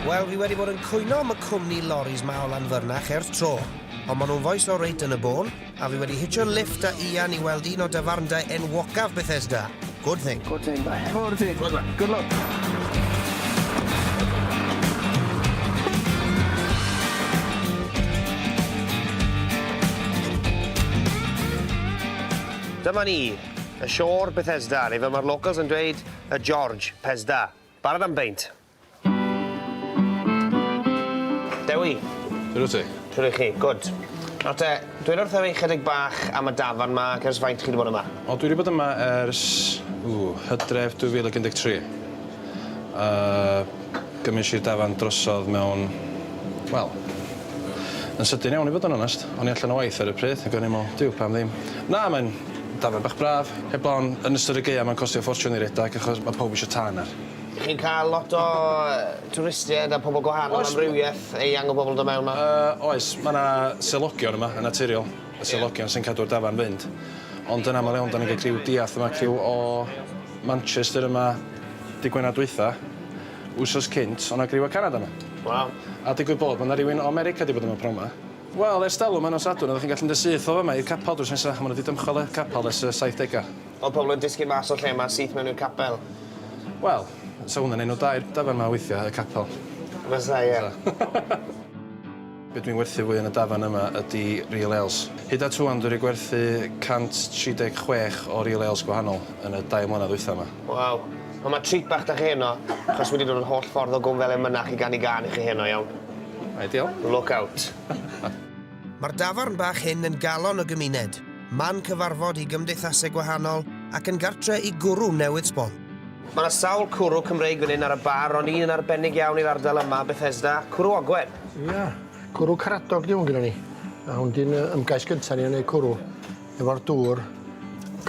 Wel, fi wedi bod yn cwyno am y cwmni loris 'ma o Lanfyrnach ers tro, ond maen nhw'n fois o reit yn y bôn, a fi wedi hitio lifft 'da Ian i weld un o dafarndai enwocaf Bethesda. Good thing. Good thing, bye. Good thing. Good luck. Good luck. Dyma ni, y Siôr Bethesda, neu fel mae'r locals yn dweud, y George Pesda. Barod am beint? Dewi. Shwt wyt ti? Shwt 'ych chi? Good. Nawr te, dwed wrtha fi chydig bach am y dafarn 'ma ac ers faint chi 'di bod yma? O dwi 'di bod yma ers, ww, Hydref 2013. A gymes i'r dafarn drosodd mewn, wel, yn sydyn iawn i fod yn onest. O'n i allan o waith ar y pryd ac o'n i'n me'wl, Duw, pam ddim? Na, mae'n dafarn bach braf. Heblaw am yn ystod y gaea mae'n costio ffortiwn i redag achos ma' pawb isio tân ar. Chi'n cael lot o twristiaid a pobl gwahanol, Oes. amrywiaeth eang o bobl yn dod mewn 'ma? Yy oes, ma' 'na selogion yma yn naturiol, y selogion sy'n cadw'r dafarn fynd. Ond yn amal iawn 'dan ni'n ga'l criw diarth yma, criw o Manchester yma dy' Gwener dwytha, wsos cynt o' 'na griw o Canada 'ma. Waw. A digwydd bod ma' 'na rywun o America 'di bod yma pnawn 'ma. Wel, ers talwm ma' nos Sadwrn oddach chi'n gallu mynd yn syth o fama i'r capal drws nesa, a ma' nw 'di dymchwel y capal ers y saithdega. O'dd pobl yn disgyn mas o'r lle 'ma syth mewn i'r capel? Wel, sa hwnna'n enw da i'r dafarn 'ma weithia', y capel. Fysa, ie. Fysa. Be' dwi'n werthu fwya yn y dafarn yma ydi real ales. Hyd at ŵan dwi 'di gwerthu 136 o real ales gwahanol yn y dair mlynadd ddwytha 'ma. Waw. Wel ma' treat bach 'da chi heno, achos wi 'di dod yr holl ffordd o Gwm Felin Mynach i ganu gân i chi heno, iawn? Ideal. Look out. Mae'r dafarn bach hyn yn galon y gymuned, man cyfarfod i gymdeithasau gwahanol ac yn gartre i gwrw newydd sbon. Mae 'na sawl cwrw Cymreig fan hyn ar y bar, ond un yn arbennig iawn i'r ardal yma, Bethesda, Cwrw Ogwen. Ia, cwrw Caradog 'di hwn gynnon ni. A hwn 'di'n yy ymgais gynta ni o neud cwrw efo'r dŵr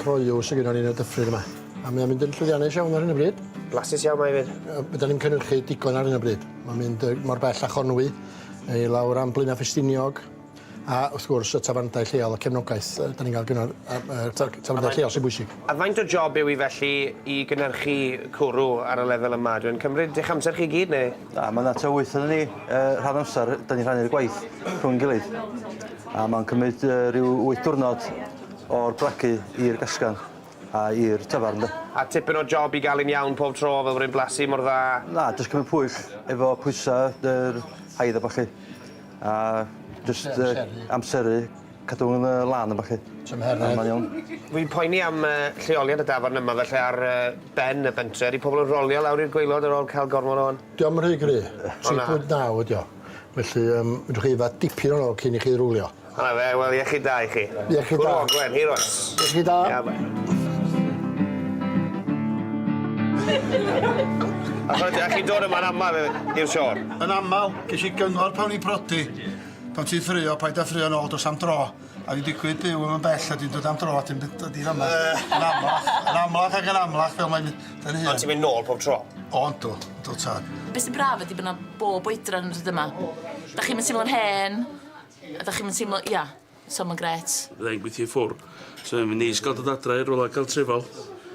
croyw sy gynnon ni yn y dyffryn yma. A mae o'n mynd yn llwyddiannus iawn ar hyn o bryd. Blasus iawn mae 'fyd. Yy fedran ni'm cynhyrchu digon ar hyn o bryd. Mae'n mynd yy mor bell â Chonwy. I lawr am Blaenau Ffestiniog, a wrth gwrs y tafarndai lleol a cefnogaeth yy 'dan ni'n ga'l gynno yy yy tafarndai lleol sy'n bwysig. A faint o job yw 'i felly i gynhyrchu cwrw ar y lefel yma? Yw e'n cymryd eich amser chi gyd neu? Na, ma' 'na tua wyth onon ni yy rhan amser, 'dan ni'n rhannu'r gwaith rhwng gilydd. A ma'n cymryd yy ryw wyth diwrnod o'r bragu i'r gasgan a i'r tafarn 'de. A tipyn o job i ga'l un iawn pob tro fel bod e'n blasu mor dda. Na, jyst cymryd pwyll efo pwysa yr haidd a ballu. A jyst yy amseru, cadw yn yy lân a ballu. Tymheredd. A mae'n iawn. Wi'n poeni am yy lleoliad y dafarn yma felly ar yy ben y pentre. Ydi pobol yn rolio lawr i'r gwaelod ar ôl ca'l gormod o hwn? 'Di o'm rhy gry. 3.9 ydi o. Felly yym fedrwch chi yfad dipyn ohono fo cyn i chi rowlio. Dyna fe, wel iechyd da i chi. Iechyd da. Cwrw Ogwen, hir oes. Iechyd da. Ia bai. A chwarae teg, a chi'n dod yma'n amal i'r Siôr? Yn amal. Ges i gyngor pan o'n i'n prodi. Pan ti'n ffraeo, paid â ffraeo nôl, dos am dro. A fi'n digwydd byw ddim yn bell a dwi'n dod am dro a dwi'n dod i fama. Yn amlach, yn amlach ac yn amlach fel mae'n mynd yn hŷn. Ond ti'n mynd nôl pob tro? O yndw, yndw tad. Be' sy'n braf ydi bo' 'na bob oedran yn dod yma. 'Dach chi'm yn teimlo'n hen. A dach chi'm yn teimlo, ia, so ma'n grêt. Fydda i'n gweithio i ffwr', so mae'n neis gael dod adra i rywle cartrefol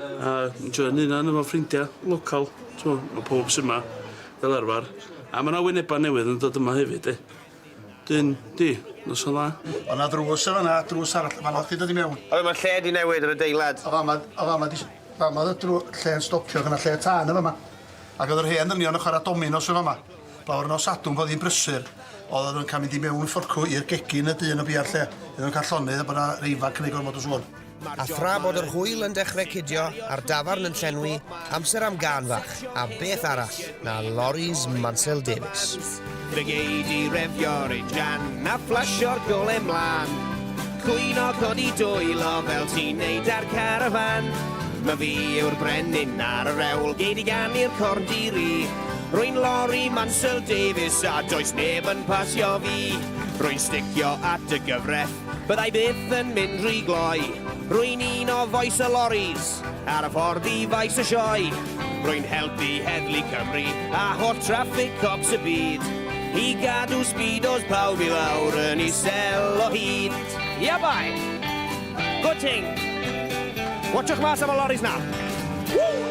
a enjoio'n hunan efo ffrindia local, t'mo' ma' powb sy 'ma fel arfar a ma' 'na wyneba newydd yn dod yma hefyd 'de. Dyn, di, noson dda. O' 'na ddrws yn fan 'na, drws arall, fan 'na o'ch chdi dod i mewn. O mae lle 'di newid yr adeilad. O fama, o fama 'di s- fama o'dd y drw- lle'n stopio, o'dd 'na lle tân yn fama. Ac o'dd yr hen ddynion yn chwara dominos yn fama. Lawr nos Sadwrn pan o'dd hi'n brysur, o'dd nhw'n cael mynd i mewn fforcw i'r gegin y dyn o bia'r lle. Iddyn nhw'n cael llonydd a bod 'na rei ifanc yn neud gormod o sŵn. A thra bod yr hwyl yn dechrau cydio a'r dafarn yn llenwi, amser am gân fach, a beth arall na Loris Mansell Davies. Fe gei di refio'r injan a fflasio'r gole mlan. Cwyno codi dwylo fel ti'n neud ar carafan. Ma fi yw'r brenin ar yr ewl, gei di ganu'r corn di-ri. Rwy'n Lori Mansell Davies a does neb yn pasio fi. Rwy'n sticio at y gyfreth, byddai byth yn mynd rhy gloi. Rwy'n un o fois y loris, ar y ffordd i faes y sioe. Rwy'n helpu Heddlu Cymru a holl traffic cops y byd i gadw speedos pawb i lawr yn isel o hyd. Ia bai! Good thing! Watchwch mas am y loris na! Woo!